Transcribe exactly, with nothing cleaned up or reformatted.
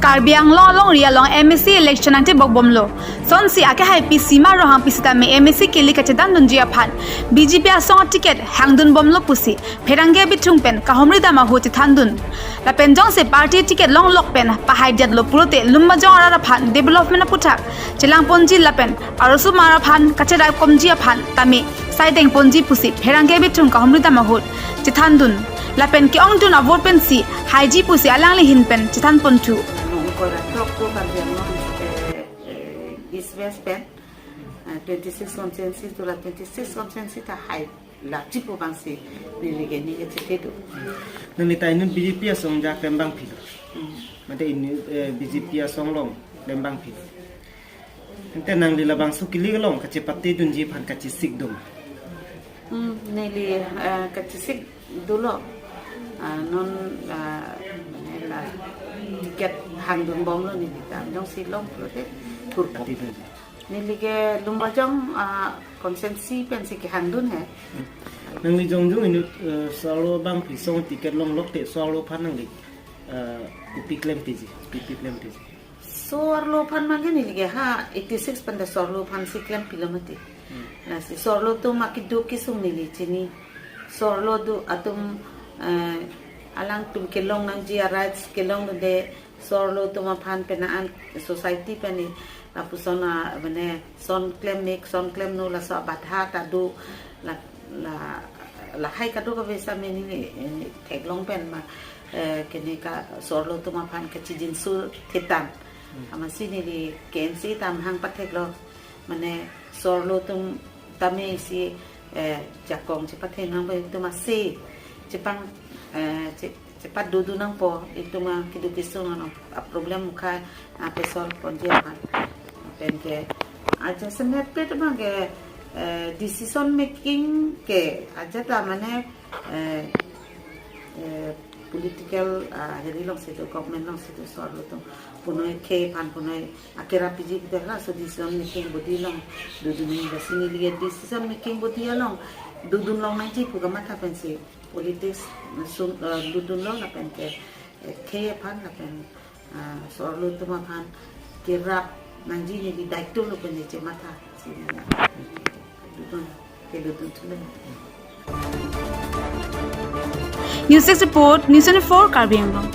Karbi Anglong alongri along M A C election nangtebok bomlo. Sonsi akehai P C Maha Ronghang P C tame M A C kili kachedandunji aphan B J P asong ticket hangdun bomlo pusi pherangke bithung pen kahumri dam ahut chethandun. Lapen jongsi party ticket longlok pen pahai detlo pulote Lumbajong arat aphan development aputhak chelangponji lapen arosomar aphan kacherap komji aphan tame saidengponji pusi pherangke bithung kahumri dam ahut chethandun. Lapen ke-ongdun avote pensi haiji pusi alangli ahin pen chethanponthu. Nung kora trok tu kan dia nung, eh, eh, East West pen, eh, twenty six constituency tu la twenty six constituency ta hai lap chipu bangsi neli ke ni ke chete tu. Nangli ta inut B J P asong ja klembang philo. Hmm. Mate inut, eh, B J P asong along klembang philo. Ante nangli labangso kili along kachepatedunji aphan kachesik doma? Hmm, neli, eh, kachesik dolo. Ah, non, ah, mane la ticket hangdun bomlo neli ta. Jongsi long pulote thurpo. Patedunji. Neli ke Lumbajong, ah, constituency pensi kehangdun he. Nangli jongjong inut, eh, so-arlo abangpi asong ticket longlokte so-arlo aphan nangli, eh, kopi klemtiji, kopi klemtiji? So-arlo aphan mangke neli ke ha eighty six pen ta so-arlo aphansi klempilo mati. Hmm. Lasi so-arlo atum akeduk kesung neli chini. So-arlo atum, eh, alangtum kelong nangji a-rights kelongdunde, so-arlo atum aphan penang an society pen ni lapuson a, mane son klem mek, son klemno laso abadha ta do la, la, lahai kadokave sitame neli, eh, theklong pen ma, eh, kene ka so-arlo atum aphan kachijinso thetan. Hmm. Amatsi neli K N C ta amahang patheklo. Mane so-arlo atum tame isi, eh, jakong chepathenang ba itum ase chepang, eh, che, chepadodun nangpo itum akeduk kesung ano a-problem mukha, ah, pe-solve ponji aphan. Penke ajat semet pet abangke, eh, decision making ke ajat ta mane, eh, eh, political, ah, heri alongsi do, government alongsi do, so-arlo atum punoi khei aphan punoi akerap piji pute laso decision making body along dodun nangji, lasi neli ke decision making body along dodun long nangji pu kamatha pensi politics sung, eh, dodunlo lapen ke, eh, khei aphan lapen, ah, so-arlo atum aphan kerap nangji neli daitwlo pen chematha si neli dodun, kedodun thulo. News Desk Report, News twenty-four Karbi Anglong.